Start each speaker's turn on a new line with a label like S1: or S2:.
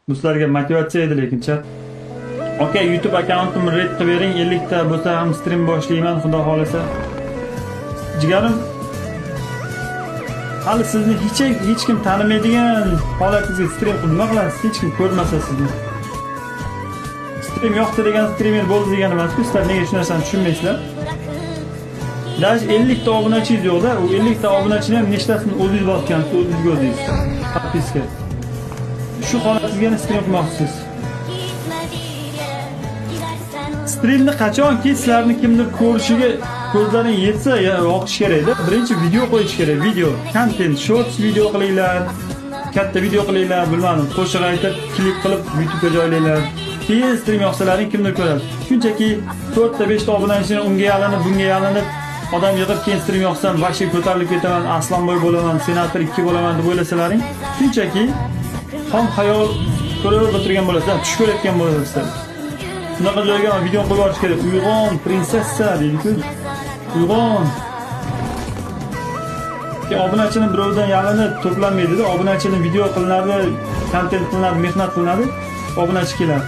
S1: Bu sizlarga motivatsiya edi lekincha. Okey, YouTube akkauntimni red qilib bering, 50 ta bo'lsa ham stream boshlayman, xudo xolasa. Jigarim, hali sizni hech kim tanimaydigan holatingizga stream qilib nima qilasiz? Hech kim ko'rmasa sizni. Stream yoqdi degan streamer bo'ldi degani emas-ku, sizlar nega shu narsani tushunmaysizlar? Даже 50 ta obunachingiz yo'q-da, u 50 ta obunachini ham nechtasini o'zingiz bosgansiz, o'zingizga o'zingiz. Подписка. Shu holatingizga ham stream qilmoqchisiz. Streamni qachonki sizlarni kimdir ko'rishiga ko'zlaring yetsa, yoqish kerakda. Birinchi video qo'yish kerak, video, kontent, shorts video qilinglar, katta video qilinglar, bilmadim, qo'shiq aytib, klip qilib YouTube'ga joylanglar. Keyin stream yoqsalaring kimdir ko'radi. Shunchaki 4 ta 5 ta obunachini unga yalinib, bunga yalinib odam yig'ib keyin stream yoqsam, вообще ko'tarilib ketaman, Aslanboy bo'laman, senator 2 bo'laman deb o'ylasalaring, shunchaki xom xayol ko'rib o'tirgan bo'lasizlar, tush ko'rayotgan bo'lasizlar. Shunaqa joyga video qo'yib yuborish kerak. Uyg'on, prinsessa deydi-ku. Uyg'on. Keyin obunachini birovdan yalinib to'planmaydi-da, obunachini video qilinadi, kontent qilinadi, mehnat qilinadi, obunachi keladi.